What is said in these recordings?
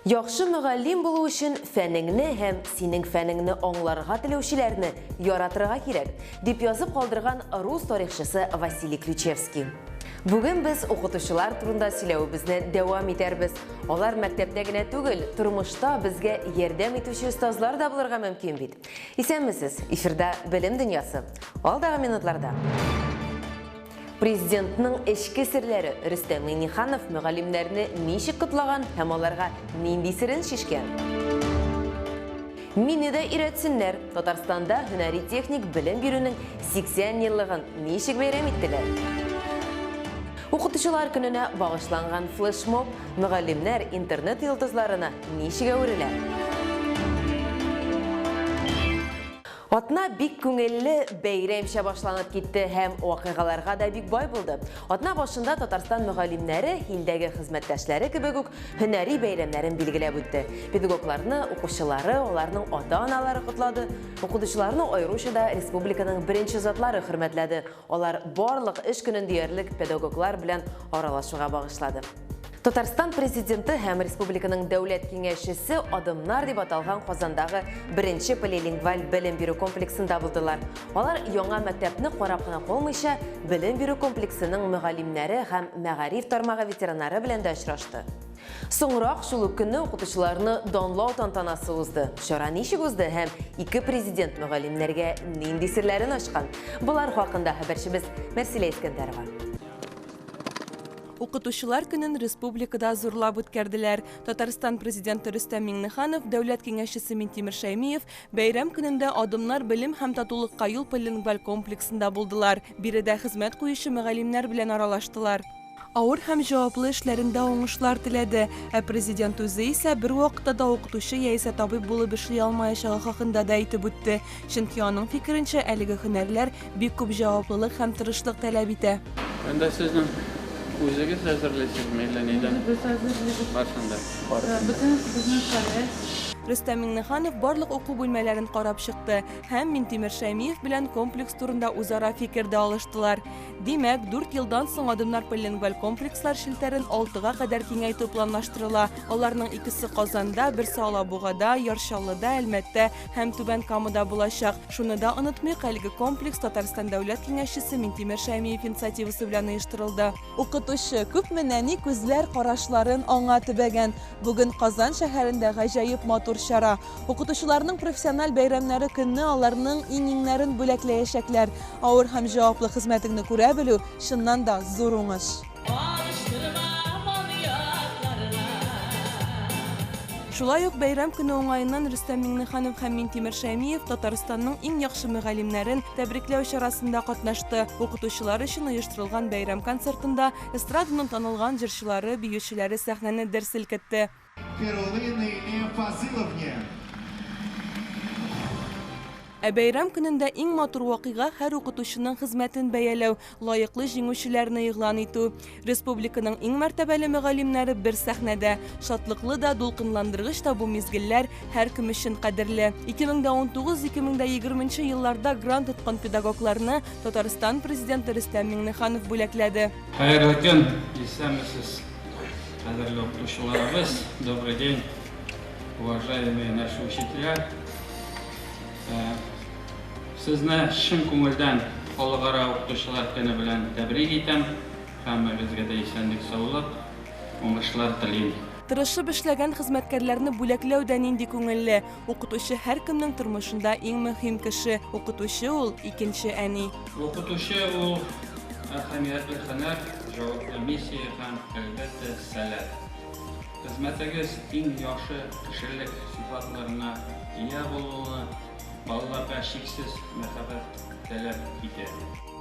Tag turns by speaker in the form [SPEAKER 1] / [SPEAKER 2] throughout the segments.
[SPEAKER 1] Яхшы мөгаллим булу өчен фәнеңне һәм синең фәнеңне аңларга теләүчеләрне яратырга кирәк, дип язып калдырган рус тарихчысы Василий Ключевский. Бүген без укытучылар турында сөйләвебезне дәвам итәрбез. Алар мәктәптә генә түгел, тормышта безгә ярдәм итүче остазлар да булырга мөмкин бит. Исәнмесез, эфирда Белем дөньясы. Алдагы минутларда. Президентның эчке серләре Рөстәм Миңнеханов мөгаллимнәрне ничек котлаган һәм аларга нинди серен чишкән? Мине дә өйрәтсеннәр! Татарстанда һөнәри техник белем бирүнең 80 еллыгын ничек бәйрәм иттеләр? Укытучылар көненә багышланган флешмоб мөгаллимнәр интернет йолдызларына ничек әверелә? Атна бик күңелле, бәйрәмчә башланып китте һәм вакыйгаларга да бик бай булды. Атна башында Татарстан мөгаллимнәре, илдәге хезмәттәшләре кебек үк, һөнәри бәйрәмнәрен билгеләп үтте. Педагогларны укучылары, аларның ата-аналары котлады. Укытучыларны аеруча да республиканың беренче затлары хөрмәтләде. Алар барлык эш көнен диярлек педагоглар белән аралашуга багышлады. Татарстан Президенты һәм республиканың Дәүләт Киңәшчесе Адымнар дип аталган Казандагы беренче полилингваль белем бирү комплексында булдылар. Алар яңа мәктәпне карап кына калмыйча, белем бирү комплексының мөгаллимнәре һәм мәгариф тармагы ветераннары белән дә очрашты. Соңрак шул ук көнне укытучыларны данлау тантанасы узды. Чара ничек узды һәм ике президент мөгаллимнәргә нинди серләрен ачкан? Болар хакында хәбәрчебез Мәрсилә Искәндәрова.
[SPEAKER 2] Укытучылар көнен республикада зурлап үткәрделәр. Татарстан Президенты Рөстәм Миңнеханов, Дәүләт Киңәшчесе Минтимер Шәймиев бәйрәм көнендә Адымнар белем һәм татулыкка юл полилингваль комплексында булдылар. Биредә хезмәт куючы мөгаллимнәр белән аралаштылар. Авыр һәм җаваплы эшләрендә уңышлар теләде. Ә Президент үзе исә бервакытта да укытучы яисә табиб булып эшли алмаячагы хакында да әйтеп үтте. Чөнки аның фикеренчә, әлеге һөнәрләр Бик күп җаваплылык һәм тырышлык таләп итә.
[SPEAKER 3] Анда сезнең үзегез әзерлисезме әллә нидән?
[SPEAKER 4] Үзебез әзерлибез.
[SPEAKER 3] Барысын да.
[SPEAKER 4] Бөтенесе безнең проект.
[SPEAKER 2] Рөстәм Миңнеханов барлык уку бүлмәләрен карап чыкты һәм Минтимер Шәймиев белән комплекс турында үзара фикер дә алыштылар. Димәк, дүрт елдан соң Адымнар полилингваль комплекслар челтәрен алтыга кадәр киңәйтү планлаштырыла. Аларның икесе Казанда, берсе Алабугада, Яр Чаллыда, Әлмәттә һәм Түбән Камада булачак. Шуны да онытмыйк, әлеге комплекс Татарстан Дәүләт Киңәшчесе Минтимер Шәймиев инициативасы белән оештырылды. Укытучы, күпме нәни күзләр карашларын аңа төбәгән. Бүген Казан шәһәрендә гаҗәеп матур чара. Укытучыларның профессиональ бәйрәмнәре көнне аларның иң-иңнәрен бүләкләячәкләр. Авыр һәм җаваплы хезмәтеңне күрә белү, чыннан да, зур уңыш. Шулай ук бәйрәм көне уңаеннан Рөстәм Миңнеханов һәм Минтимер Шәймиев Татарстанның иң яхшы мөгаллимнәрен тәбрикләү чарасында катнашты. Укытучылар өчен оештырылган бәйрәм концертында эстраданың танылган җырчылары, биючеләре сәхнәне дер селкетте.
[SPEAKER 5] Фирулы Наиле Фазыловне.
[SPEAKER 2] Ә бәйрәм көнендә иң матур вакыйга һәр укытучының хезмәтен бәяләү, лаеклы җиңүчеләрне игълан итү. Республиканың иң мәртәбәле мөгаллимнәре бер сәхнәдә. Шатлыклы да, дулкынландыргыч та бу мизгелләр һәркем өчен кадерле. 2019-2020 елларда грант откан педагогларны Татарстан Президенты Рөстәм Миңнеханов бүләкләде.
[SPEAKER 3] Хәерле көн, исәнмесез! Кадерле укытучыларыбыз, добрый день, уважаемые наши учителя. Э, сезне чын күңелдән Халыкара укытучылар көне белән тәбрик итәм. Һәммәгезгә дә исәнлек, саулык, уңышлар телим.
[SPEAKER 2] Тырышып эшләгән хезмәткәрләрне бүләкләү дә нинди күңелле. Укытучы һәркемнең тормышында иң мөһим кеше. Укытучы ул, икенче әни.
[SPEAKER 3] Укытучы ул әһәмиятле һөнәр, җаваплы миссия һәм, әлбәттә, сәләт. Хезмәтегез иң яхшы кешелек сыйфатларына ия булуны, балаларга чиксез мәхәббәт таләп итә.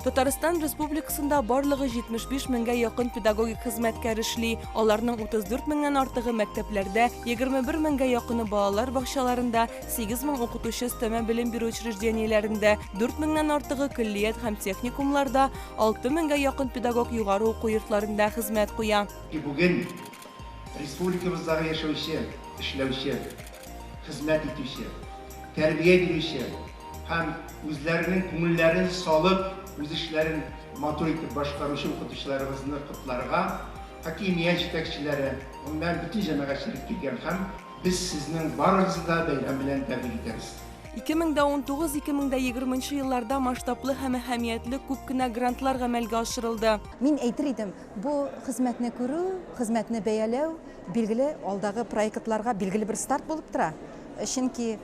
[SPEAKER 2] Татарстан Республикасында барлыгы 75 меңгә якын педагогик хезмәткәр эшли. Аларның 34 меңнән артыгы мәктәпләрдә, 21 меңгә якыны балалар бакчаларында, 8 мең укытучы өстәмә белем бирү учреждениеләрендә, 4 меңнән артыгы көллият һәм техникумларда, 6 меңгә якын педагог югары уку йортларында хезмәт куя.
[SPEAKER 5] Бүген республикабыздагы яшәүче, эшләүче, хезмәт итүче, тәрбия бирүче һәм үзләренең күңелләрен салып, үз эшләрен матур итеп башкаручы укытучыларыбызны котларга. хакимият җитәкчеләре, гомумән, бөтен җәмәгатьчелек килгән һәм без сезнең барыгызны да бәйрәм белән тәбрик итәбез.
[SPEAKER 2] 2019-2020 нчы елларда масштаблы һәм әһәмиятле күп кенә грантлар гамәлгә ашырылды.
[SPEAKER 6] Мин әйтер идем, бу хезмәтне күрү, хезмәтне бәяләү, билгеле, алдагы проектларга билгеле бер старт булып тора. Чөнки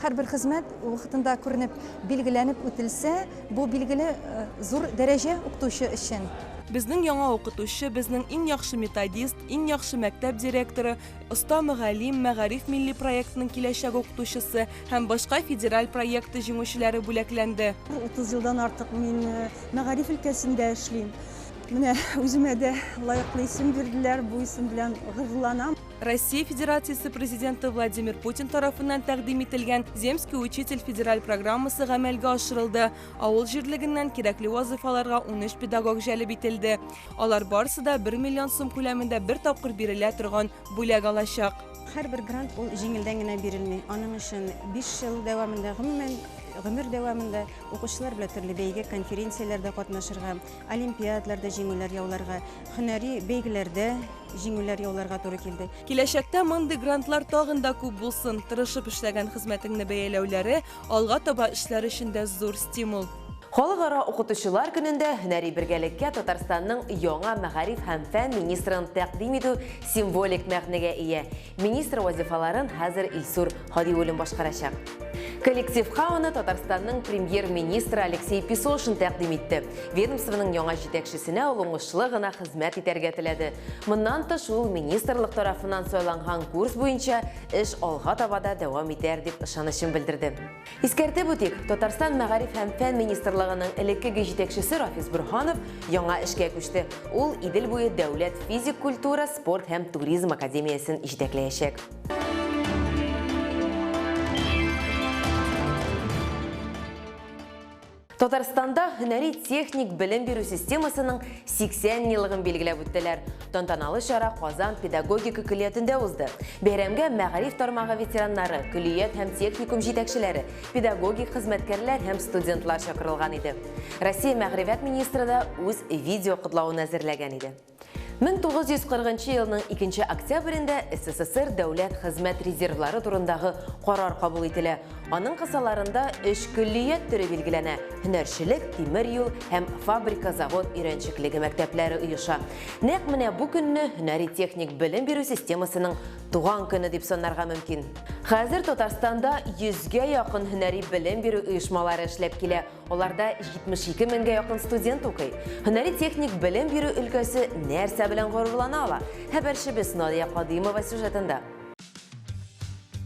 [SPEAKER 6] һәрбер хезмәт вакытында күренеп, билгеләнеп үтелсә, бу билгеле зур дәрәҗә укытучы өчен.
[SPEAKER 2] Безнең яңа укытучы, безнең иң яхшы методист, иң яхшы мәктәп директоры, Оста мөгаллим, Мәгариф милли проектының киләчәк укытучысы һәм башка федераль проекты җиңүчеләре бүләкләнде.
[SPEAKER 7] 30 елдан артык мин мәгариф өлкәсендә эшлим. Менә үземә дә лаеклы исем бирделәр, бу исем белән горурланам.
[SPEAKER 2] Россия Федерациясе Президенты Владимир Путин тарафыннан тәкъдим ителгән Земский учитель федераль программасы гамәлгә ашырылды. Авыл җирлегеннән кирәкле вазыйфаларга 13 педагог җәлеп ителде. Алар барысы да 1 миллион сум күләмендә бер тапкыр бирелә торган бүләк алачак.
[SPEAKER 8] Һәрбер грант ул җиңелдән генә бирелми. Аның өчен 5 ел дәвамында, гомумән, гомер дәвамында укучылар белән төрле бәйге, конференцияләрдә катнашырга, олимпиадаларда җиңүләр яуларга, һөнәри бәйгеләрдә җиңүләр яуларга туры килде.
[SPEAKER 2] Киләчәктә мондый грантлар тагын да күп булсын. Тырышып эшләгән хезмәтеңне бәяләүләре алга таба эшләр өчен дә зур стимул.
[SPEAKER 1] Халыкара укытучылар көнендә һөнәри бергәлеккә Татарстанның яңа мәгариф һәм фән министрын тәкъдим итү символик мәгънәгә ия. Министр вазифаларын хәзер Илсур Һадиуллин башкарачак. Коллективка аны Татарстанның премьер-министры Алексей Песошин тәкъдим итте. Ведомствоның яңа җитәкчесенә ул уңышлы гына хезмәт итәргә теләде. Моннан тыш, ул министрлык тарафыннан сайланган курс буенча эш алга таба да дәвам итәр дип ышанычын белдерде. Искәртеп үтик, Татарстан Мәгариф һәм фән министрлыгының элеккеге җитәкчесе Рафис Борһанов яңа эшкә күчте. Ул Идел буе дәүләт физик культура, спорт һәм туризм академиясен җитәкләячәк. Татарстанда һөнәри техник белем бирү системасының 80 еллыгын билгеләп үттеләр. Тантаналы чара Казан педагогика көллиятендә узды. Бәйрәмгә мәгариф тармагы ветераннары, көллият һәм техникум җитәкчеләре, педагогик хезмәткәрләр һәм студентлар чакырылган иде. Россия мәгърифәт министры да үз видео котлавын әзерләгән иде. 1940 елның 2 октябрендә СССР дәүләт хезмәт резервлары турындагы карар кабул ителә. Аның кысаларында өч көллият төре билгеләнә. Һөнәрчелек, тимер юл һәм фабрика-завод өйрәнчеклеге мәктәпләре оеша. Нәкъ менә бу көнне һөнәри техник белем бирү системасының туган көне дип санарга мөмкин. Хәзер Татарстанда 100гә якын һөнәри белем бирү оешмалары эшләп килә. Аларда 72 меңгә якын студент укый. Һөнәри техник белем бирү өлкәсе нәрсә белән горурлана ала? Хәбәрчебез Надия Кадыймова сюжетында.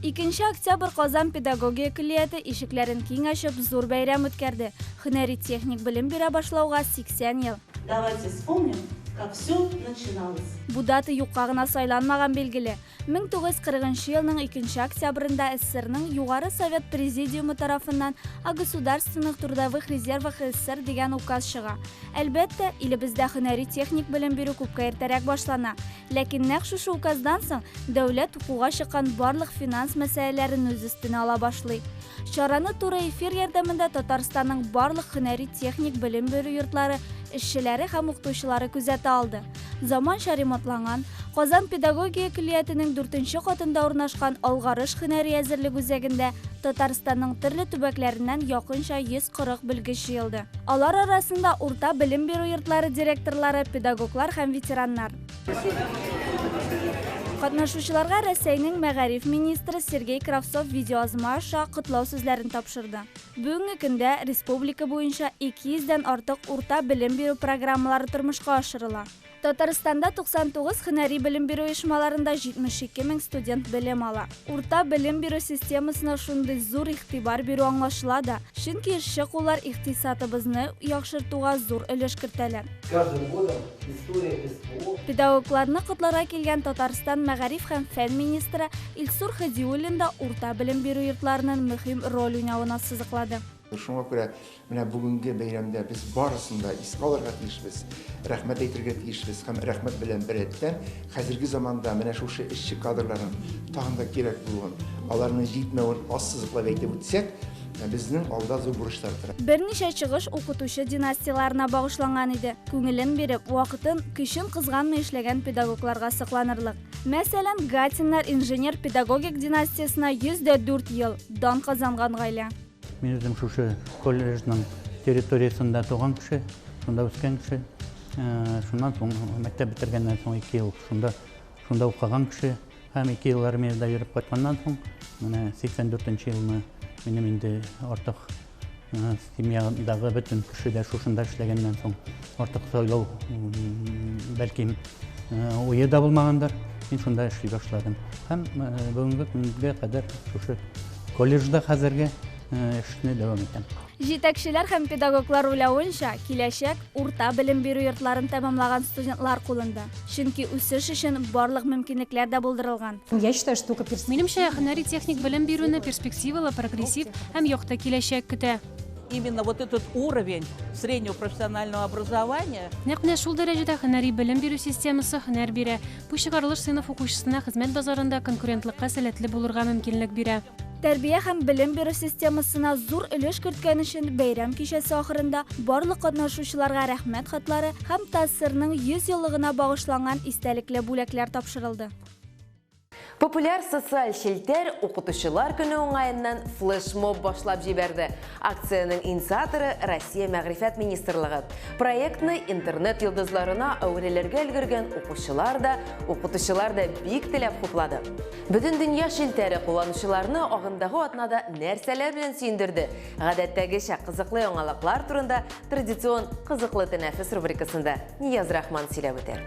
[SPEAKER 9] Икенче октябрь Казан педагогия көллияте ишекләрен киң ачып зур бәйрәм үткәрде. Һөнәри техник белем бирә башлауга 80 ел.
[SPEAKER 10] Давайте вспомним, как все начиналось.
[SPEAKER 9] Бу дата юкка гына сайланмаган билгеле. 1940 нчы елның икенче октябрендә СССРның Югары Совет Президиумы тарафыннан О государственных трудовых резервах СССР дигән указ чыга. Әлбәттә, илебездә һөнәри техник белем бирү күпкә иртәрәк башлана. Ләкин нәкъ шушы указдан соң дәүләт укуга чыккан барлык финанс мәсьәләләрен үз өстенә ала башлый. Чараны туры эфир ярдәмендә Татарстанның барлык һөнәри техник белем бирү йортлары эшчеләре һәм укытучылары күзәтә алды. Заманча ремонтланган, Казан педагогия көллиятенең дүртенче катында урнашкан Алгарыш һөнәри әзерлек үзәгендә Татарстанның төрле төбәкләреннән якынча 140 белгеч җыелды. Алар арасында урта белем бирү йортлары директорлары, педагоглар һәм ветераннар. Катнашучыларга Рәсәйнең мәгариф министры Сергей Кравцов видеоязма аша котлау сүзләрен тапшырды. Бүгенге көндә республика буенча 200 дән артык урта белем бирү программалары тормышка ашырыла. Татарстанда 99 һөнәри белем бирү оешмаларында 72 мең студент белем ала. Урта белем бирү системасына шундый зур игътибар бирү аңлашыла да, чөнки эшче куллар икътисадыбызны яхшыртуга зур өлеш кертәләр.
[SPEAKER 11] С каждым годом история СВО.
[SPEAKER 9] Педагогларны котларга килгән Татарстан мәгариф һәм фән министры Илсур Һадиуллин да урта белем бирү йортларының мөһим роль уйнавын ассызыклады.
[SPEAKER 5] Шуңа күрә менә бүгенге бәйрәмдә без барысын да искә алырга тиешбез, рәхмәт әйтергә тиешбез һәм рәхмәт белән беррәттән хәзерге заманда менә шушы эшче кадрларның тагын да кирәк булуын, аларның җитмәвен ассызыклап әйтеп үтсәк, безнең алда зур бурычлар тора.
[SPEAKER 9] Берничә чыгыш укытучы династияләренә багышланган иде. Күңелен биреп, вакытын, көчен кызганмый эшләгән педагогларга сокланырлык. Мәсәлән, Гатиннар инженер-педагогик династиясенә 104 ел дан казанган гаилә.
[SPEAKER 12] Мин үзем шушы колледжның территориясендә туган кеше, шунда үскән кеше. Шуннан соң мәктәп бетергәннән соң 2 ел шунда шунда укыган кеше һәм 2 ел армиядә йөреп кайтканнан соң, менә 84 елны минем инде артык семьядагы бөтен кеше дә шушында эшләгәннән соң артык сайлау бәлки уе да булмагандыр. Мин шунда эшли башладым. Һәм бүгенге көнгә кадәр шушы колледжда хәзерге эшне дәвам итәм.
[SPEAKER 9] Җитәкчеләр һәм педагоглар уйлавынча, киләчәк урта белем бирү йортларын тәмамлаган студентлар кулында. Чөнки үсеш өчен барлык мөмкинлекләр дә булдырылган.
[SPEAKER 6] Я считаю, что только
[SPEAKER 13] Минемчә, һөнәри техник белем бирүне перспективалы, прогрессив һәм якты киләчәк көтә.
[SPEAKER 10] Именно вот этот уровень среднего профессионального образования.
[SPEAKER 13] Нәкъ менә шул дәрәҗәдә һөнәри белем бирү системасы һөнәр бирә. Бу чыгарылыш сыйныф укучысына хезмәт базарында конкурентлыкка сәләтле булырга мөмкинлек бирә.
[SPEAKER 9] Тәрбия һәм белем бирү системасына зур өлеш керткән өчен бәйрәм кичәсе ахырында барлык катнашучыларга рәхмәт хатлары һәм ТАССРның 100 еллыгына багышланган истәлекле бүләкләр тапшырылды.
[SPEAKER 1] Популяр социаль челтәр укытучылар көне уңаеннан флешмоб башлап җибәрде. Акциянең инициаторы Россия Мәгърифәт министрлыгы. Проектны интернет йолдызларына әверелергә өлгергән укучылар да, укытучылар да бик теләп хуплады. Бөтен дөнья челтәре кулланучыларны агымдагы атнада нәрсәләр белән сөендерде? Гадәттәгечә кызыклы яңалыклар турында традицион кызыклы тәнәфес рубрикасында Нияз Рахман сөйләп үтәр.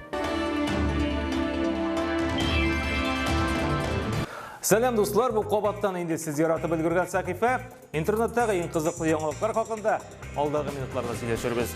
[SPEAKER 14] Сәлам, дуслар, бу кабаттан инде сез яратып өлгергән сәхифә. Интернеттагы иң кызыклы яңалыклар хакында алдагы минутларда сөйләшербез.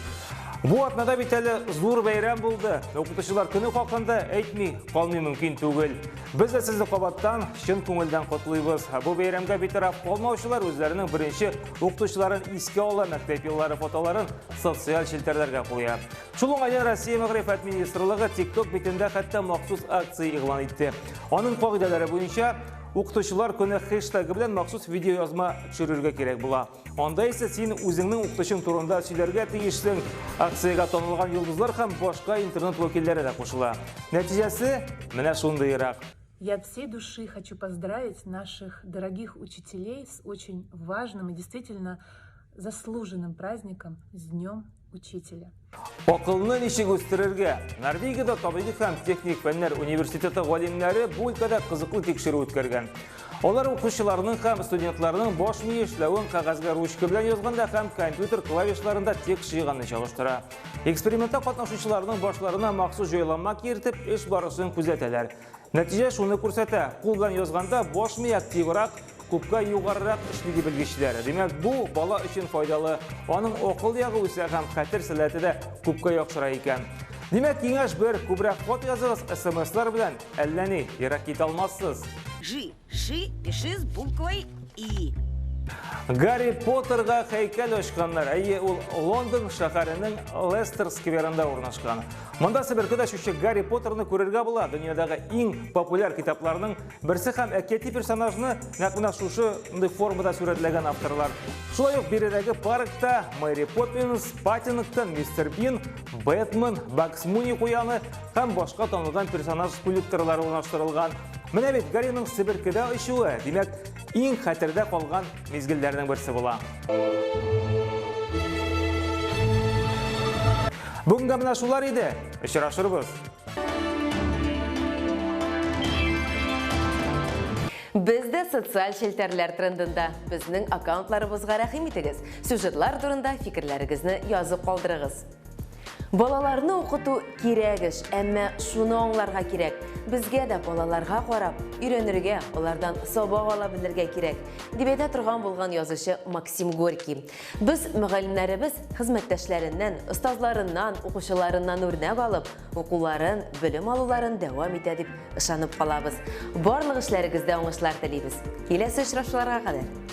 [SPEAKER 14] Бу атнада бит әле зур бәйрәм булды. Укытучылар көне хакында әйтми калмый мөмкин түгел. Без дә сезне кабаттан чын күңелдән котлыйбыз. Бу бәйрәмгә битараф калмаучылар үзләренең беренче укытучыларын искә ала, мәктәп еллары фотоларын социаль челтәрләргә куя. Шул уңайдан Россия Мәгърифәт министрлыгы TikTok битендә хәтта махсус акция игълан итте. Аның кагыйдәләре буенча укытучылар көне хэштегы белән махсус видеоязма төшерергә кирәк була. Анда исә син үзеңнең укытучың турында сөйләргә тиешсең. Акциягә танылган йолдызлар һәм башка интернет вәкилләре дә кушыла. Нәтиҗәсе менә шундыйрак.
[SPEAKER 15] Я от всей души хочу поздравить наших дорогих учителей с очень важным и действительно заслуженным праздником, с Днем Учителя.
[SPEAKER 14] Акылны ничек үстерергә? Норвегиядә табигый һәм техник фәннәр университеты галимнәре бу өлкәдә кызыклы тикшерү үткәргән. Алар укучыларның һәм студентларның баш мие эшләвен кәгазьгә ручка белән язганда һәм компьютер клавишларында текст җыйганны чагыштыра. Экспериментта катнашучыларның башларына махсус җайланма киертеп, эш барышын күзәтәләр. Нәтиҗә шуны күрсәтә: кул белән язганда баш мие активрак, күпкә югарырак эшли ди белгечләр. Димәк, бу бала өчен файдалы. Аның акыл ягы үсә һәм хәтер сәләте дә күпкә яхшыра икән. Димәк, киңәш бер: күбрәк хат языгыз, СМСлар белән әллә ни ерак китә алмассыз.
[SPEAKER 16] Жи, ши, пиши с буквой И.
[SPEAKER 14] Гарри Поттерга һәйкәл ачканнар. Әйе, ул Лондон шәһәренең Лестер скверында урнашкан. Монда себеркедә очучы Гарри Поттерны күрергә була. Дөньядагы иң популяр китапларның берсе һәм әкияти персонажны нәкъ менә шушы формада сурәтләгән авторлар. Шулай ук биредәге паркта Мэри Поппинс, Паттингтон, Мистер Бин, Бэтмен, Багс Муни куяны һәм башка танылган персонаж скульпторлары урнаштырылган. Менә бит Гарриның себеркедә очуы, димәк, иң хәтердә калган мизгелләрнең берсе була. Бүгенгә менә шулар иде. Очрашырбыз.
[SPEAKER 1] Без дә социаль челтәрләр трендында. Безнең аккаунтларыбызга рәхим итегез. Сюжетлар турында фикерләрегезне язып калдырыгыз. Балаларны укыту кирәк эш, әмма шуны аңларга кирәк. Безгә дә балаларга карап, өйрәнергә, алардан сабак ала белергә кирәк, дип әйтә торган булган язучы Максим Горький. Без мөгаллимнәребез хезмәттәшләреннән, остазларыннан, укучыларыннан үрнәк алып, укуларын, белем алуларын дәвам итә дип ышанып калабыз. Барлык эшләрегездә уңышлар телибез. Киләсе очрашуларга кадәр.